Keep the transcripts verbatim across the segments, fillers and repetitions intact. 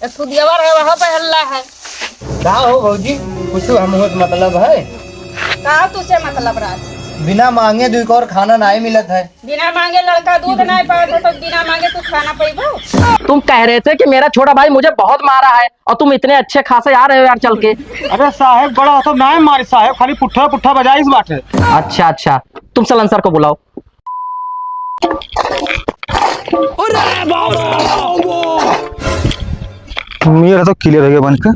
तो तू देवर है, वहाँ पे हल्ला है। का हो भौजी, कुछ हमहू से मतलब है? का तुझसे मतलब राज? बिना मांगे दुई कौर खाना नाहीं मिलत है। बिना मांगे लड़का दूध नाहीं पावत है, तो बिना मांगे तू खाना पइबो? तुम कह रहे थे कि मेरा छोटा भाई मुझे बहुत मारा है और तुम इतने अच्छे खासे आ रहे हो यार चल के। अरे साहेब, बड़ा तो नाहीं मारी साहेब, खाली पुट्ठा पुट्ठा बजाइस बाटे। अच्छा, अच्छा, तुम सलेंसर को बुलाओ। अरे बाबा! मेरा तो clear हो गया बन के।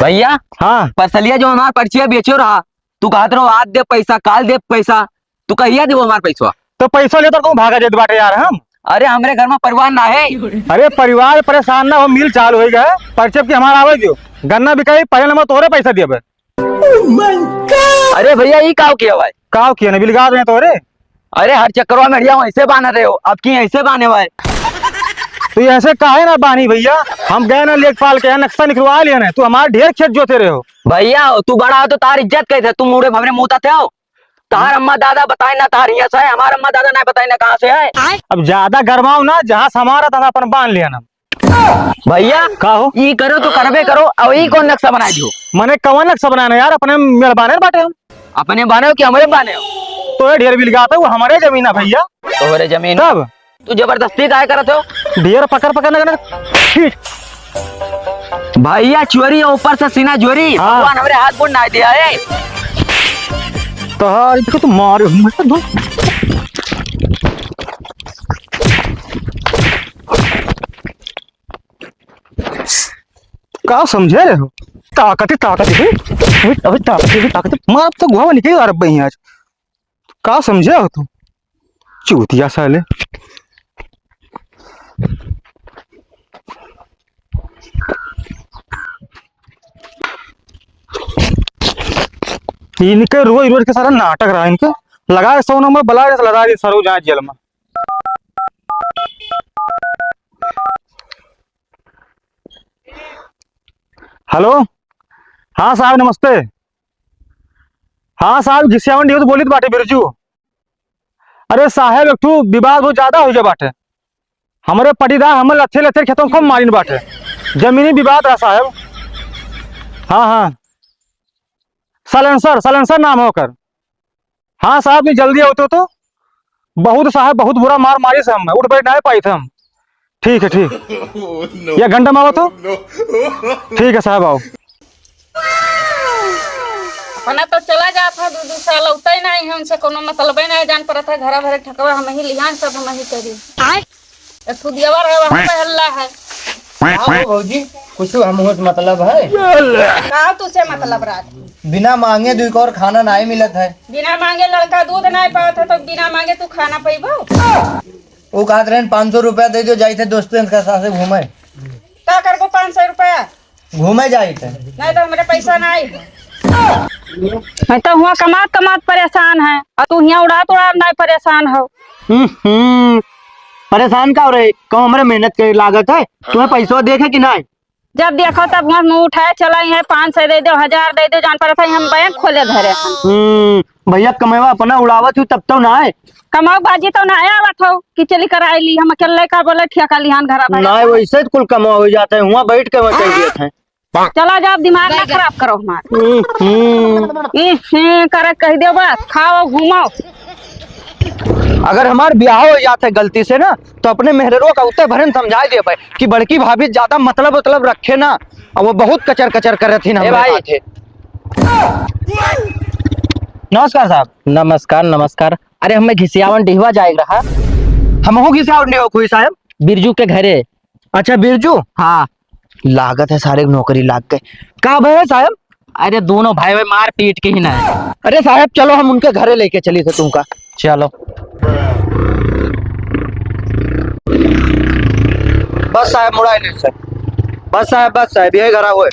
भैया, हाँ। परसलिया जो हमार पर्चिया बेचो रहा, तू कहत रहो आज दे पैसा, काल दे पैसा, तू कहिया देबो हमार पैसवा? तो पैसा लेकर कहूँ भागा जात बाटे यार हम। अरे हमरे घर में परिवार ना है। अरे परिवार परेशान ना हो, मिल चालू हो गया है, पर्चे की हमारा आवे दियो, गन्ना बिकाई, पहले नंबर तोहरे पैसा दिया बे। अरे भैया, ई काव किया भाई? काव किया ना, बिलगा दे तोहरे। अरे हर चक्करवा में अड़िया ऐसे बांध रहे हो, अब की ऐसे बांधे भाई? तो ये ऐसे काहे ना बानी भैया, हम गए ना लेखपाल के यहाँ नक्शा निकलवा लिया ना, तू हमारे ढेर खेत जोते रहे हो। भैया, तू बड़ा हो तो तार इज्जत कैसे? तू मुड़े भवरे मुँह ताते हो। तार अम्मा दादा बताए ना तार हियाँ से है, हमार अम्मा दादा ना बताए ना कहाँ से है। अब ज्यादा गरमाओ ना, जहाँ से हमारा तहाँ अपन बांध लिया ना। भैया, का हो? ई करो तो करबे करो, अब ई कौन नक्शा बनाए दियो? मने कौन नक्शा बनाना यार, अपने मेल बाने बाटे हम। अपने बाने हो कि हमरे बाने हो? तो ये ढेर बिलगात है, वो हमारे जमीन है भैया। तोहरे जमीन? तब? तू जबरदस्ती काहे करत हो? ढेर पकड़ पकड़ ना करना। ठीक। भैया चोरी है, ऊपर से सीना चोरी। हाँ। भगवान हमरे हाथ गोड़ ना दिया है। तो हाँ, इनको तो मारे हूँ मैं तो। का समझे रहे हो? ताकत ही ताकत है। अभी, अभी ताकत ही, अभी ताकत है। मार तो गुहा निकल आ रहा है आज। का समझे हो तुम? चूतिया साले। इनके रोज रोज के सारा नाटक रहा इनके। लगा सौ नंबर बला के लड़ा दे सरो जहाँ जेल में। हेलो, हाँ साहब नमस्ते। हाँ साहब, घिसियावन डिहो से बोलित बाटे बिरजू। अरे साहब, एक ठो विवाद बहुत ज्यादा हो गया बाटे। हमरे पटीदार हमरे लथे लथे खेतों में खूब मारिन बाटे। जमीनी विवाद रहा साहब। हाँ, हाँ, सलेंसर, सलेंसर नाम है ओकर। हाँ साहब, नहीं जल्दी आवते तो। बहुत साहब, बहुत बुरा मार मारी से हम, उठ बैठ नाहीं पाई थे हम। ठीक है, ठीक। Oh, no। एक घंटा में आवत हो? No। ठीक है साहब, आओ। अपना तो चला जात है, दू दू साल अउते नाहीं है, उनसे कोनो मतलबे नाहीं, जान पड़त है, घरा भरे ठकवा हम ही लिहान, सब हम ही करी। आय। ए, तू देवर है, वहाँ पे हल्ला है। का हो भौजी, कुछ हमहू से मतलब है? का तुझसे मतलब राज? बिना मांगे दुई कौर खाना नाहीं मिलत है। बिना मांगे लड़का दूध नाहीं पावत है, तो बिना मांगे तू खाना पइबो? वो कहत रहन, "पाँच सौ रुपया दे दो, जाइत है दोस्तन के साथे घूमे।" का करबो पाँच सौ रुपया? घूमे जाइत है। नाहीं तो हमरे पैसा नाहीं है। मैं तो हुआँ कमात कमात परेशान है, और तू हियाँ उड़ात उड़ात नाहीं परेशान हो। हम्म, हम्म। परेशान का हो रहे? कहूँ हमरे मेहनत के लागत है, तुम्हें पैसा देखे कि नाहीं? जब देखो तब हुआँ मुँह उठाए चला ही है, पाँच सौ दे दो, हजार दे दो, जान पड़त है हम बैंक खोले धरे हैं। हम्म, भैया कमेवा अपना उड़ावत हूँ तब तो नाहीं। कमाओ बाजी तो नाहीं आवत हो कि चली कराई ली, हम अकेले का बोले ठेका लिहान घरा भरे। नाहीं, वैसे तो कुल कमाओ हो जाता है, हुआँ बैठ के मैं कह दिया था। चला जाओ, दिमाग ना खराब करो हमार। हम्म, हम्म। ई, हम्म, करे कह दे बस, खाओ घूमो। अगर हमार ब्याह हो जात है गलती से ना, तो अपने मेहररुआ का उत्ते भरन समझाए दे भाई कि बड़की भाभी ज्यादा मतलब उतलब रखे ना, और वो बहुत कचर कचर करत ही ना ए हमरे भाई। साथे। नमस्कार साहब। नमस्कार, नमस्कार। अरे, हमें घिसियावन डिहवा जाए रहा। हमहू घिसियावन डिहवा कोई साहब? बिरजू के घरे। अच्छा, बिरजू? हाँ। लागत है सारे नौकरी लाग गए। का भय है साहब? अरे, दोनों भाई भाई मार पीट के ही ना है। अरे साहब, चलो हम उनके घरे लेके चली थे तुमका। चलो। बस साहब, मुड़ाए नहीं सर। बस साहब, बस साहब, यही घर हुए।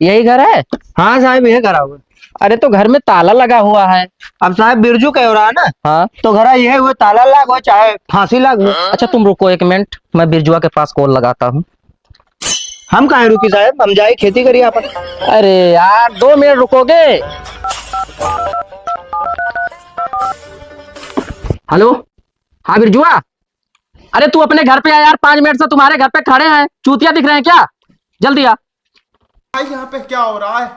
यही घर है? हाँ साहब, यही घर हुए। अरे, तो घर में ताला लगा हुआ है। अब साहब, बिरजू कह रहा है ना? हाँ। तो घर यही हुए, ताला लाग हो चाहे फांसी लाग हो। अच्छा, तुम रुको एक मिनट, मैं बिरजुआ के पास कॉल लगाता हूँ। हम काहे रुकी साहब, हम जाए खेती करिए अपन। अरे यार, दो मिनट रुकोगे? हेलो, हाँ बिरजुआ, अरे तू अपने घर पे आ यार, पाँच मिनट से तुम्हारे घर पे खड़े हैं, चूतिया दिख रहे हैं क्या? जल्दी आ। भाई, यहाँ पे क्या हो रहा है?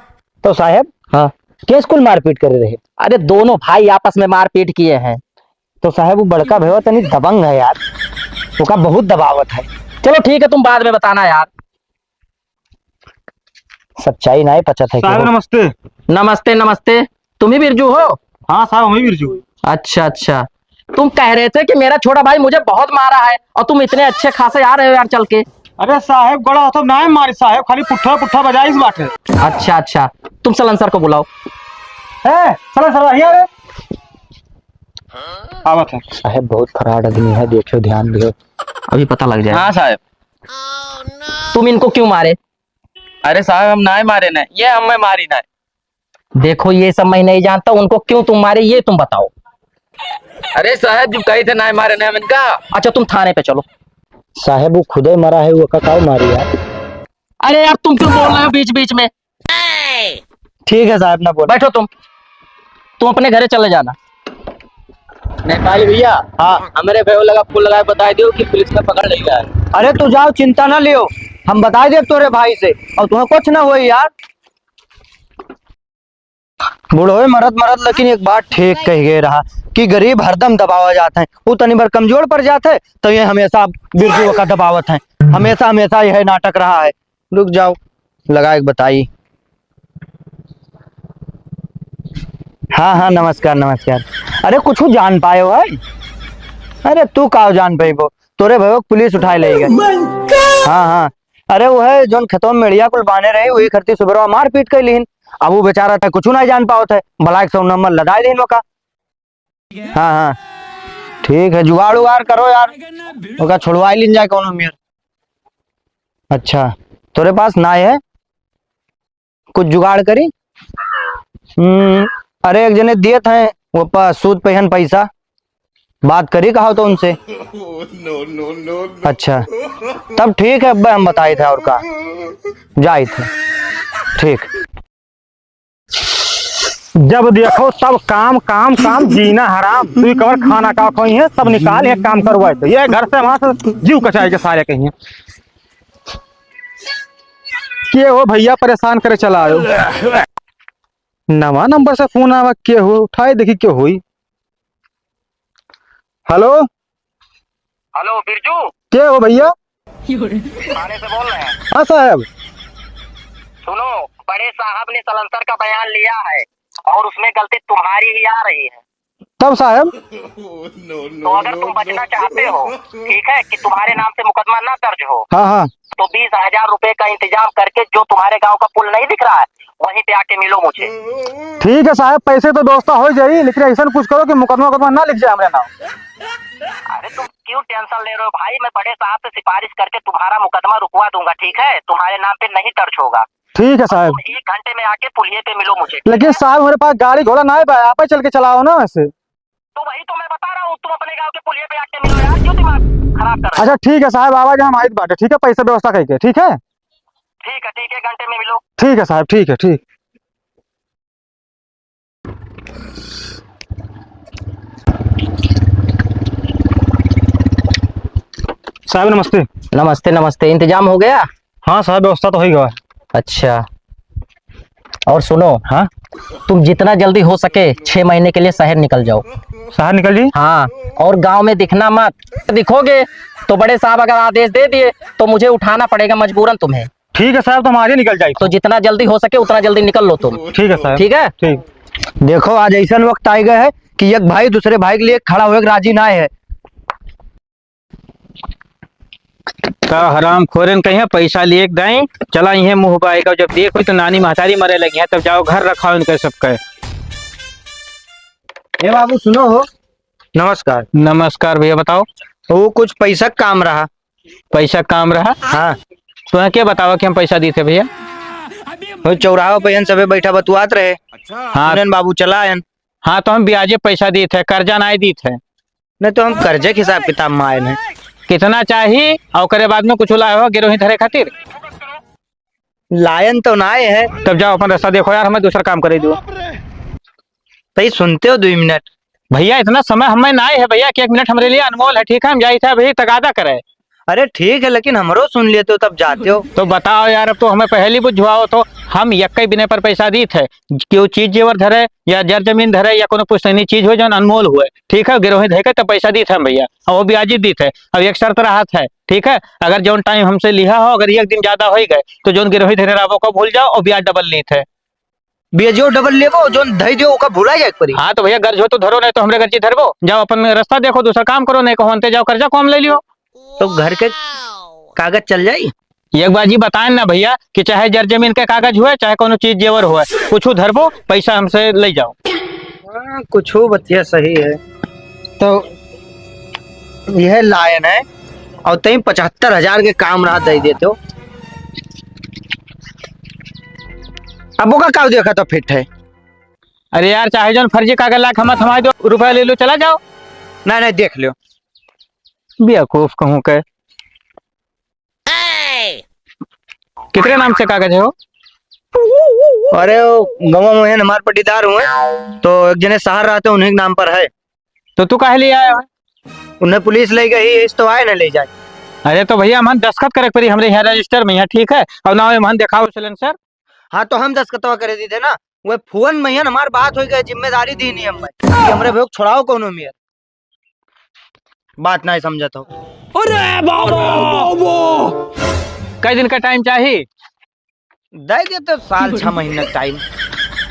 तो साहेब, हाँ। केस कुल मारपीट करे रहे? अरे दोनों भाई आपस में मारपीट किए हैं। तो साहेब, वो बड़का भैया तनी दबंग है यार, ओका बहुत दबावत है। चलो ठीक है, तुम बाद में बताना यार। सच्चाई नाहीं पचत है साहब, केहू। नमस्ते। नमस्ते, नमस्ते। तुम ही बिरजू हो? हाँ साहब, हम ही बिरजू। अच्छा, अच्छा। तुम कह रहे थे कि मेरा छोटा भाई मुझे बहुत मारा है और तुम इतने अच्छे खासे आ रहे हो यार चल के। अरे साहेब, गड़ा तो नाहीं मारी साहेब, खाली पुट्ठा पुट्ठा बजाइस बाटे। अच्छा, अच्छा। तुम सलेंसर को बुलाओ। ए, सलेंसर, यहाँ रे। आवत है। साहेब बहुत फराड आदमी है, देखियो, ध्यान दियो। अभी पता लग जाएगा। हाँ साहेब। तुम इनको क्यों मारे? अरे साहेब, हम नाहीं मारे न, ये हमें मारी न। देखो, ये सब मैं नहीं जानता, उनको क्यों तुम मारे, ये तुम बताओ। अरे साहेब, जब कही थे नाहीं मारे न हम इनका। अच्छा, तुम थाने पे चलो। साहेब, वो खुदे मरा है, वो का काहे मारी यार? अरे यार, तुम क्यों बोल रहे हो बीच बीच में? ठीक है साहेब, ना बोल। बैठो तुम, तुम अपने घरे चले जाना। नेपाली भैया, हाँ। हमरे भाई लगा फोन लगाए, बताइ दियो कि पुलिस में पकड़ लेगा। अरे तू जाओ, चिंता ना लियो, हम बताइ देब तोरे भाई से, और तुम्हें कुछ ना होई यार। बूढ़ोए मरत मरत लेकिन एक बात ठीक कहि गए रहा कि गरीब हरदम दबावा जात है, उ तनी भर कमजोर पड़ जात है तो ये हमेशा बिरजू का दबावत है, हमेशा हमेशा यह नाटक रहा है। रुक जाओ, लगाए के बताई। हाँ, हाँ, नमस्कार, नमस्कार। अरे, कुछ जान पायो है? अरे, तू का जान पाइबो? तोरे भयो पुलिस उठाए ले गए। हाँ, हाँ। अरे, वो है, जोन खेतों में मेड़िया कुल बांधे रहे, वही खरती सुबेरवा मारपीट कर लीन। अब वो बेचारा था, कुछ नहीं जान पावत है, ब्लैक सौ नंबर लदाए दीन ओका। हाँ, हाँ, ठीक है, जुगाड़ उगाड़ करो यार, ओका छुड़वाई लीन जाए कौनो मेर। अच्छा, तोरे पास ना है, कुछ जुगाड़ करी। हम्म, अरे एक जने दिए थे, वो पा सूद पे हन पैसा, बात करी कहा तो उनसे। अच्छा, तब ठीक है, अब हम बताए थे और का, जाए थे, ठीक। जब देखो तब काम, काम, काम, जीना हराम। तू कवर खाना का खोई है, सब निकाल, एक काम करवाए दे। ये घर से वहां से जीव कचाए के सारे कहीं। के हो भैया, परेशान करे चला आयो। नवा नंबर से फोन आवा, के हो, उठाए देखी के होई। हेलो। हेलो बिरजू। के हो भैया? थाने से बोल रहे हैं। हाँ साहब। सुनो, बड़े साहब ने सलेंसर का बयान लिया है और उसमें गलती तुम्हारी ही आ रही है। तब साहब? तो अगर तुम बचना चाहते हो, ठीक है, कि तुम्हारे नाम से मुकदमा ना दर्ज हो, हाँ, हाँ। तो बीस हजार रुपए का इंतजाम करके जो तुम्हारे गांव का पुल नहीं दिख रहा है, वहीं पे आके मिलो मुझे। ठीक है साहब, पैसे तो व्यवस्था हो जाई, लेकिन ऐसा कुछ करो कि मुकदमा, मुकदमा ना लिख जाए हमारे नाम। अरे तुम क्यों टेंशन ले रहे हो भाई, मैं बड़े साहब से सिफारिश करके तुम्हारा मुकदमा रुकवा दूंगा, ठीक है? तुम्हारे नाम पे नहीं दर्ज होगा। ठीक है साहब। तुम एक घंटे में आके पुलिये पे मिलो मुझे, ठीक है? लेकिन साहब, हमारे पास गाड़ी घोड़ा ना है भाई, आप ही चल के चलाओ ना वैसे। तो वही तो मैं बता रहा हूँ, तुम अपने गांव के पुलिये पे आके मिलो यार, क्यों दिमाग खराब कर रहे हो? अच्छा ठीक है साहब, आवाज हम आइत बाटे, ठीक है, पैसा व्यवस्था करके, ठीक है? ठीक है, ठीक है, घंटे में मिलो। ठीक है साहब, ठीक है, ठीक। साहब नमस्ते। नमस्ते, नमस्ते। इंतजाम हो गया? हाँ साहब, व्यवस्था तो हो ही गवा। अच्छा, और सुनो, हाँ? तुम जितना जल्दी हो सके छह महीने के लिए शहर निकल जाओ। शहर निकल जी? हाँ, और गांव में दिखना मत। दिखोगे तो बड़े साहब अगर आदेश दे दिए तो मुझे उठाना पड़ेगा मजबूरन तुम्हें। ठीक है साहब, तो हम आज ही निकल जाए। तो जितना जल्दी हो सके उतना जल्दी निकल लो तुम। ठीक है साहब। ठीक है? ठीक। देखो, आज ऐसा वक्त आ गया है कि एक भाई दूसरे भाई के लिए खड़ा होए के राजी ना है। का हराम खोरन कहिया पैसा लिए के दाई, चला इहे मुंह बाएगा, जब देख होई तो नानी महतारी मरे लगी है, तब जाओ घर रखाओ इनके सबके। ए बाबू, सुनो हो। नमस्कार। नमस्कार भैया, बताओ। वो कुछ पैसा काम रहा। पैसा काम रहा? हाँ। तो के बतावा कि हम पैसा दी थे भैया? वो चौराहा पे हन सबे बैठा बतुआत रहे। हाँ। सुनन बाबू चला आयन। हाँ, तो हम ब्याजे पैसा दी थे, कर्जा नाहीं दी थे। नहीं तो हम कर्जे के हिसाब किताब में आए हैं। कितना चाही और ओकरे बाद में कुछ लाए हो गिरोही धरे खातिर? लायन तो ना आए हैं। तब जाओ अपन रास्ता देखो यार, हमें दूसरा काम करे दो। भाई सुनते हो दो मिनट? भइया, इतना समय हमें नाहीं है भइया, कि एक मिनट हमरे लिए अनमोल है, ठीक है? हम जाइत है अभी तगादा करे। अरे ठीक है, लेकिन हमरो सुन लेते हो तब जाते हो। तो बताओ यार, अब तो हमें पहेली बुझवाओ तो। हम यक्कई बिने पर पैसा दीत है, केहू चीज जेवर धरे या जर जमीन धरे या कोनो पुश्तैनी चीज होइ जौन अनमोल होइ, ठीक है, गिरोही धइके तब पैसा दीत है हम भइया, और वो ब्याजी दीत है। अब एक शर्त रहत है, ठीक है, अगर जौन टाइम हमसे लिहा हो, अगर एक दिन ज्यादा होइ गए तो जौन गिरोही धरे रहबो ओका भूल जाओ और ब्याज डबल लीत है। ब्याजियो डबल लेबो, जौन धइ दियो ओका भुला जाए के परी। हाँ तो भइया, गर्ज हो तो धरो, नाहीं तो हमरे गर्जी धरबो। जाओ अपन रस्ता देखो, दूसरा काम करो, नाहीं कहो अंते जाओ कर्जा कम लइ लियो। तो घर के कागज चल जाई? एक बार जी बताएन ना भइया कि चाहे जर जमीन के कागज हुए, चाहे कौनो चीज जेवर हुए, कुछ धरबो, पैसा हमसे लइ जाओ। हाँ, कुछ बतिया सही है। तो यह लायन है और तई पचहत्तर हजार के काम रहा दइ देते हो। अब ओका का देखा तो फिट है। अरे यार, चाहे जौन फर्जी कागज लाके हमें थमा दो, रुपया ले लो, चला जाओ। नहीं, नहीं, देख लो। बेवकूफ कहूँ के। केकरे नाम से कागज है हो? अरे, वो गवा में हमार पट्टीदार हुए, तो एक जने शहर रहते, उन्हीं के नाम पर है। तो तू काहे लिए आया है? उन्हें पुलिस ले गई, इस तो आए ना ले जाए। अरे तो भइया, हमन दस्तखत करे के परी हमरे यहाँ रजिस्टर में, यहाँ ठीक है, और ना हमन देखाओ सिलेंसर। हाँ, तो हम दस्तखतवा करे दी थे ना, वो फोन में हमार बात होइ गई, जिम्मेदारी दी नहीं हम भाई कि हमरे भइया को छुड़ाओ कौनो मेर। बात नहीं समझत हो। अरे बाबा, बाबा। कई दिन का टाइम चाही? दइ दे तो साल छह महीना टाइम।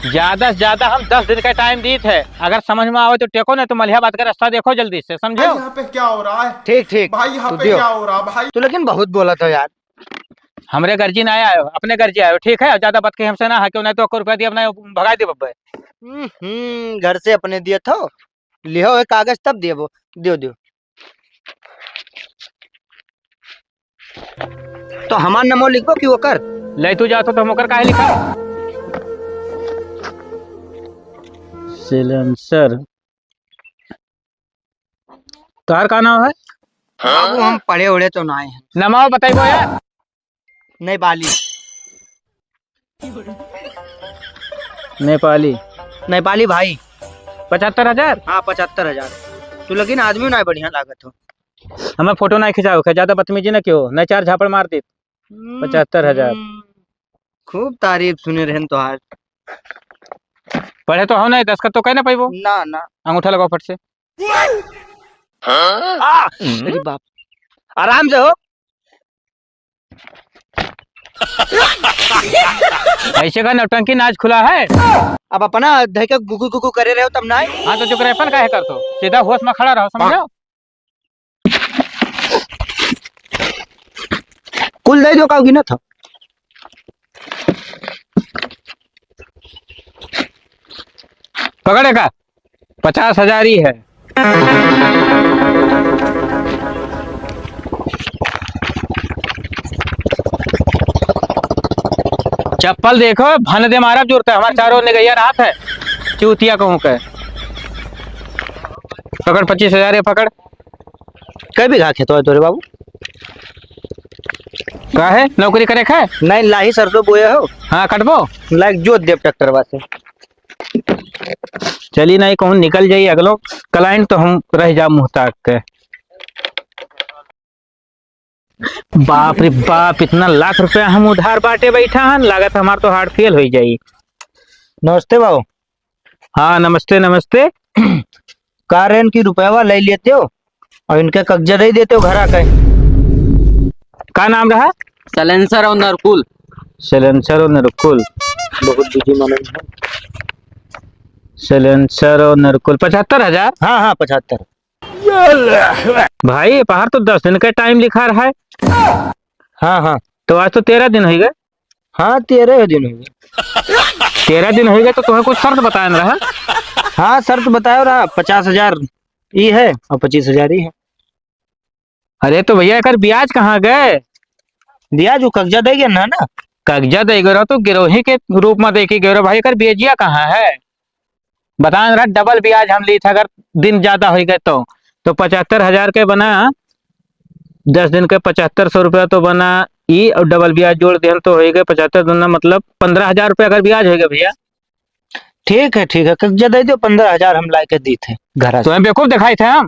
ज्यादा से ज्यादा हम दस दिन का टाइम दीत है, अगर समझ में आवे तो टेको, नहीं तो मलिहा बात का रास्ता देखो जल्दी से, समझो? भाई, यहाँ पे क्या हो रहा है? ठीक, ठीक। भाई, यहाँ तू पे दियो। क्या हो रहा भाई? तू लेकिन बहुत बोलत हो यार। हमरे गर्जी ना आयो, अपने गर्जी आयो, ठीक है? ज्यादा बात कही हमसे ना है, क्यों नहीं तो आपको रुपया दिया, अपना भगा दे बब्बे। हम्म, हम्म, घर से अपने दिए थो, लिहो एक कागज तब देबो, दियो, दियो। तो हमार नमो लिखबो कि ओकर? ले तू जातो तो हम ओकर काहे लिखा? सिलेंसर। तोहार का नाम है? बाबू, हम पढ़े उढ़े तो ना है। नमाओ बताइबो यार। नेपाली। नेपाली। नेपाली भाई। पचहत्तर हजार? हाँ, पचहत्तर हजार। तू लेकिन आदमी ना बढ़िया लागत हो। हमें फोटो ना खिंचाओ, ज्यादा बदतमीजी ना कियो, नहीं चार झापड़ मार दी। हम्म, पचहत्तर हजार। हम्म, खूब तारीफ सुने रहन तोहार। पढ़े तो हो नहीं, दस्तखत तो कह ना पाइबो। ना, ना। अंगूठा लगाओ फट से। हाँ? आ! अरे बाप। आराम से हो। ऐसे का नौटंकी नाच खुला है? अब अपना धइ के गुगु गुगु करे रहे हो तब ना। हाँ, तो चुप रहे, फन काहे करतो? सीधा होश में खड़ा रहो, समझो? कुल दइ दो, का गिना था? पकड़े का? पचास हजार ही है। चप्पल देखो, भन दे मारब जरूरत है, हमारे चारों निगैया रात है, चूतिया कहूँ के। पकड़, पच्चीस हजार ये पकड़। कै बीघा खेत है तोरे बाबू? काहे? नौकरी करे का है? नहीं, लाही सरसों बोए हो। हाँ, कटबो? लाइक जोत देब ट्रैक्टरवा से। चली नहीं, कहूँ निकल जाई अगलो client तो हम रह जा मुँह ताक के। बाप रे बाप, इतना लाख रुपया हम उधार बाटे बैठा हन, लागत हमार तो heart fail होइ जाई। नमस्ते बाबू। हाँ, नमस्ते, नमस्ते। का रेन की रुपयावा ले लेते हो और इनके कब्जा दे देते हो घर आके। का नाम रहा? सलेंसर और नरकुल। सलेंसर और नरकुल। बहुत busy मालूम है। सलेंसर और नरकुल, पचहत्तर हजार? हाँ, हाँ, पचहत्तर। भाई, पहाड़ तो दस दिन का टाइम लिखा रहा है। हाँ, हाँ। तो आज तो तेरह दिन होइ गए। हाँ, तेरह दिन होइ गए। तेरह दिन होइ गए तो तुम्हें कुछ शर्त बताया ना रहा? हाँ, शर्त बताया रहा, पचास हजार ई है और पच्चीस हजार ई है। अरे तो भैया, एकर ब्याज कहाँ गए? ब्याज वो कब्जा दे गए ना, ना। कब्जा दे गए रहो तो गिरोही के रूप में देखे गए रहो भाई, एकर ब्याजिया कहाँ है? बताएं रहा, डबल ब्याज हम ली था, अगर दिन ज्यादा होइ गए तो, तो पचहत्तर हजार के बना, दस दिन के पचहत्तर सौ रुपया तो बना, ई और डबल ब्याज जोड़ देहन तो होइ गए पचहत्तर दूना मतलब पन्द्रह हजार रुपया अगर ब्याज होइ गए भैया। ठीक है, ठीक है, कब्जा दे दो, पन्द्रह हजार हम लाके दी थे। घर आ तुम्हें बेवकूफ दिखाई थे हम?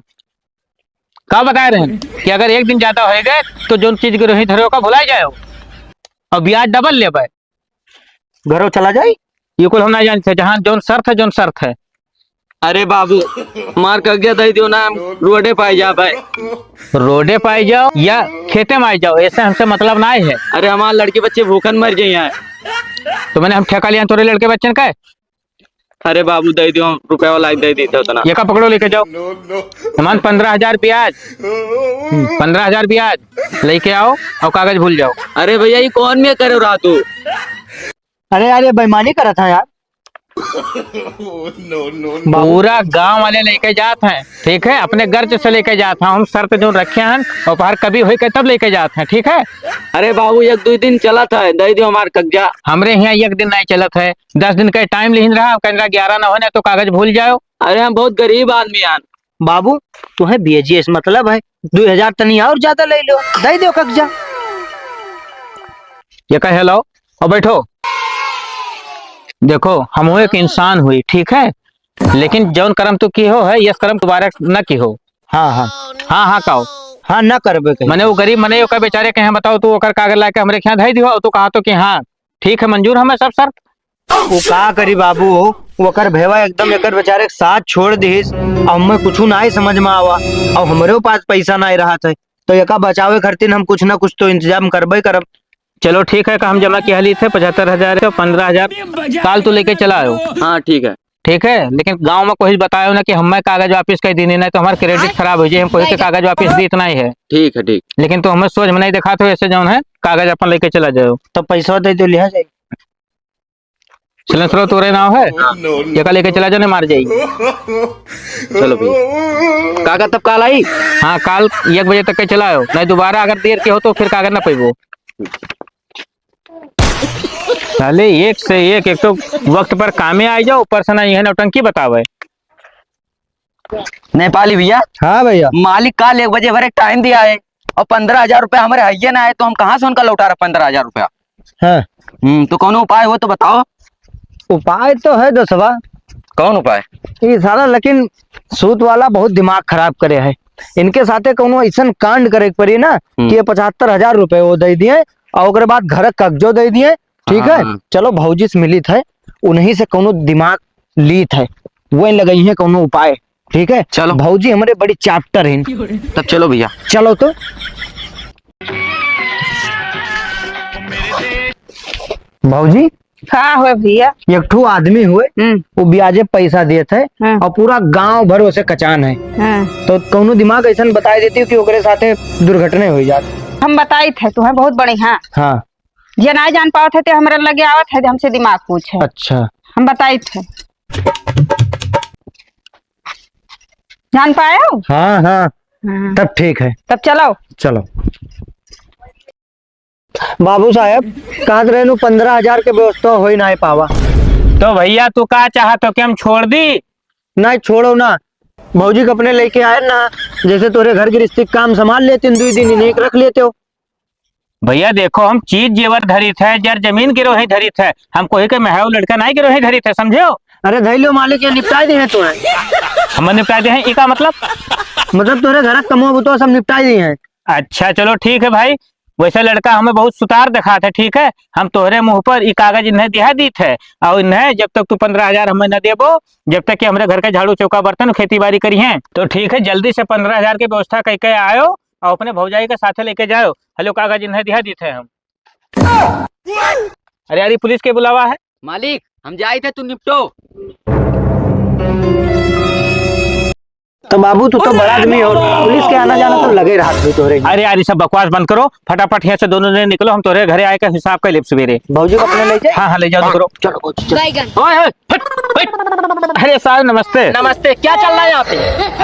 का बताए रहे कि अगर एक दिन ज्यादा होइगे तो जौन चीज गिरोही धरे ओका भुलाए जाए और ब्याज डबल लेबे। घरों चला जाई? ये कुल हम नहीं जानते, जहाँ जौन शर्त है, जौन शर्त है। अरे बाबू, मार कब्जा दे दियो ना, हम रोडे पाए जा भाई। रोडे पाए जाओ या खेते में आए जाओ, ऐसे हमसे मतलब ना है। अरे हमारे लड़के बच्चे भूखन मर जाए हैं। तो मैंने हम ठेका लिया तोरे लड़के बच्चन का? अरे बाबू, दे दियो, रुपया वाला दे देते उतना। ये का पकड़ो, लेके जाओ। सामान पन्द्रह हजार ब्याज, हम्म, पन्द्रह हजार ब्याज लेके आओ और कागज भूल जाओ। अरे भैया, ये कौन में करे रहा तू? अरे यार, ये बेईमानी करत है यार। पूरा गांव वाले लेके जात हैं, ठीक है, अपने गर्ज से लेके जात हैं। हम शर्त जो रखे हैं, उपहार कभी होई के तब लेके जात हैं, ठीक है। अरे बाबू, एक दो दिन चलत है, दे दियो हमार कब्जा। हमरे यहाँ एक दिन नहीं चलत है, दस दिन का टाइम लिहिन रहा, कहने रहा ग्यारह ना होने तो कागज भूल जाओ। अरे हम बहुत गरीब आदमी हैं। बाबू, तुम्हें ब्याजे से मतलब है, दो हजार तनी और ज्यादा ले लो, दे दो कब्जा। ये कहे लो और बैठो। देखो, हम एक इंसान हुई, ठीक है, लेकिन जौन कर्म तू की हो है, ये कर्म दोबारा न की हो। हाँ, हाँ। हाँ, हाँ, काओ। हाँ, न करबे कहीं। मने वो गरीब मने ओकर बेचारे के यहाँ बताओ, तू ओकर कागज ला के हमरे के यहाँ धई दिहो, तू कहा तो कि हाँ, ठीक है, मंजूर हमें सब शर्त। वो का करी बाबू हो, ओकर भेवा एकदम एकर बेचारे के साथ छोड़ दिहिस। अब हमें कुछ ना ही समझ में आवा, अब हमरे पास पैसा ना ही रहा था, तो एका बचावे खातिर हम कुछ ना कुछ तो इंतजाम करबे करब। चलो ठीक है, का हम जमा किया ली थे पचहत्तर हजार तो पन्द्रह हजार काल तू लेके चला आयो। हाँ, ठीक है। ठीक है, लेकिन गांव में कोई बतायो ना कि हमें कागज वापस कर दीनी, नहीं तो हमारा क्रेडिट खराब हो जाए, हम कोई के कागज वापस दीत नहीं है। ठीक है, ठीक। लेकिन तू हमें सोच में नहीं दिखा तो ऐसे जौन है कागज अपन लेके चला जाओ। तो पैसा दे दो, लिहा जाए। सिलेंसरो तोरे नाव है, हाँ। एका लेके चला जाने, मार जाई। चलो भैया, कागज तब काल आई? हाँ, काल एक बजे तक के चला आयो, नहीं दोबारा अगर देर के हो तो फिर कागज ना पैबो। साले एक से एक, एक तो वक्त पर कामे आ जाओ, ऊपर से ना यह नौटंकी बतावे। नेपाली भैया। हाँ भैया। मालिक काल एक बजे भर एक टाइम दिया है और पन्द्रह हजार रुपया हमारे हइये ना है, तो हम कहाँ से उनका लौटा रहे पन्द्रह हजार रुपया? हाँ। हम्म, तो कौनो उपाय हो तो बताओ। उपाय तो है दोस्तवा। कौन उपाय? ये साला लेकिन सूत वाला बहुत दिमाग खराब करे है। इनके साथे कौनो ऐसन कांड करे के पड़ी ना हम्म। कि ये पचहत्तर हजार रुपये वो दे दिए और ओकरे बाद घर का कब्जो दे दिए, ठीक हाँ, है? हाँ। चलो भौजी से मिलित है, उन्हीं से कौनो दिमाग लीत है, वही लगाई है कौनो उपाय, ठीक है? चलो। भौजी हमारे बड़ी चैप्टर हैं। तब चलो भैया। चलो तो। भौजी, का हुए भैया? एक ठो आदमी हुए, हम्म। वो ब्याजे पैसा देत है हाँ। और पूरा गांव भर उसे कचान है। हाँ। तो कौनो दिमाग ऐसन बताई देती हो कि ओकरे साथे दुर्घटना हो जात। हम बताई थे तुम्हें बहुत बड़े, हाँ। हाँ। जे ना जान पावत है, ते हमरे लगे आवत है, जे हमसे दिमाग पूछे। अच्छा। हम बताई थे। जान पाए हो? हाँ, हाँ। हाँ। तब ठीक है। तब चलो। चलो। बाबू साहब, कहत रहनु पन्द्रह हजार के व्यवस्था होई नाई पावा। तो भैया, तू का चाहत हो कि हम छोड़ दी? नहीं, छोड़ो ना। भौजी के अपने लेके आए ना, जैसे तोरे घर गृहस्थी के काम संभाल लेते हैं, दो दिन इन्हीं के रख लेते हो। भैया देखो, हम चीज जेवर धरित है, जर जमीन गिरोही धरित है, हम कोई के मेहरारू लड़का नहीं गिरोही धरित है, समझे हो? अरे धई लो मालिक, ये निपटाई दे हैं तोरे। हम निपटाई दे हैं, ई का मतलब? मतलब तोरे घर का कमवा बुतवा सब निपटाई दे हैं। अच्छा, चलो ठीक है भाई, वैसे लड़का हमें बहुत सुतार दिखात है, ठीक है, हम तोहरे मुंह पर ई कागज इन्हें दिहा दीत है, और इन्हें जब तक तू पन्द्रह हजार हमें न देबो, जब तक कि हमरे घर के झाड़ू चौका बर्तन खेती बाड़ी करी हैं, तो ठीक है, जल्दी से पन्द्रह हजार की व्यवस्था करके आयो और अपने भौजाई के साथे लेके जायो। हेलो, कागज इन्हें दिहा दीत है हम। अरे यार, ये पुलिस के बुलावा है। मालिक, हम जाइत है, तू निपटो। तो बाबू, तू तो बड़ा आदमी हो, पुलिस के आना जाना तो लगे रहत होई तोहरे। अरे यार, ये सब बकवास बंद करो, फटाफट यहाँ से दोनों जने निकलो, हम तोहरे घरे आए का हिसाब कर लेब सवेरे। भौजी को अपने ले जाए? हाँ, हाँ, ले जाओ, निकलो। चलो, भौजी, चलो। बैगन। ओए, ओए, हट, हट। अरे साहब, नमस्ते। नमस्ते, क्या चल रहा है यहाँ पे?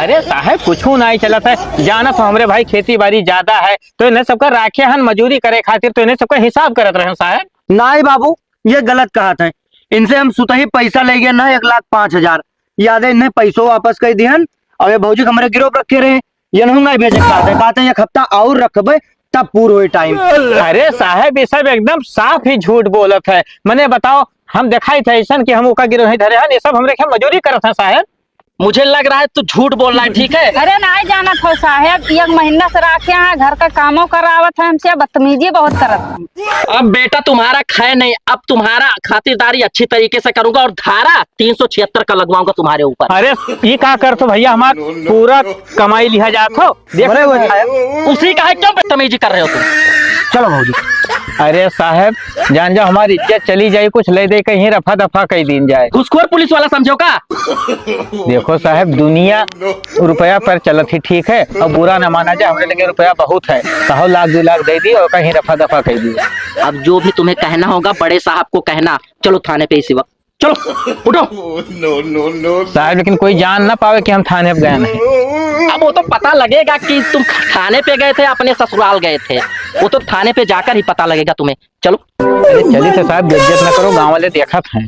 अरे साहब, कुछ नहीं चलत है, जाना तो हमरे भाई खेती बाड़ी ज्यादा है, तो इन्हें सबका राखे हन मजूरी करे खातिर, तो इन्हें सबका हिसाब करत रहे साहब। नहीं बाबू, ये गलत कहत है। इनसे हम सुतही पैसा ले गए ना, एक लाख पाँच हजार। यादे इन्हें पैसो वापस कर दिहन। और ये भौजी के हमरे गिरोह रखे रहे, ये नहीं भेजे कहते, कहते एक हफ्ता और रखबे, तब पूर होई टाइम। अरे साहब, ये सब एकदम साफ ही झूठ बोलत है। मने बताओ, हम दिखाई थे ऐसन कि हम ओका गिरोही धरे हन, ये सब हमरे के मजूरी करत है साहब। मुझे लग रहा है तू झूठ बोल रहा है, ठीक है? अरे नाहीं जानत हो साहेब, एक महीना से राखे हैं, घर का कामो करावत है हमसे, बदतमीजी बहुत करत है। अब बेटा तुम्हारा खै नहीं, अब तुम्हारा खातिरदारी अच्छी तरीके से करूंगा और धारा तीन सौ छिहत्तर का लगवाऊंगा तुम्हारे ऊपर। अरे, ई का करत हो भइया, हमार पूरा कमाई लिहा जात हो। देख रहे हो साहेब? उसी का है, क्यों बदतमीजी कर रहे हो तुम? चलो भौजी। अरे साहेब, जान जाओ, हमारी इज्जत चली जाई, कुछ लै दै कहीं रफा दफा कइ दीन जाए। घुसखोर पुलिस वाला समझो का? देखो साहेब, दुनिया रुपया पर चलत ही ठीक है, और बुरा न माना जाए, हमरे लगे रुपया बहुत है, कहो लाख दो लाख दै दी और कहीं रफा दफा कइ दी। अब जो भी तुम्हें कहना होगा, बड़े साहब को कहना। चलो थाने पे इसी वक्त, चलो, उठो। साहेब, लेकिन कोई जान ना पावे कि हम थाने पे गए नहीं। अब वो तो पता लगेगा कि तुम थाने पे गए थे, अपने ससुराल गए थे, वो तो थाने पे जाकर ही पता लगेगा तुम्हें। चलो। अरे चली तो साहेब, बेइज्जत ना करो, गाँव वाले देखत हैं।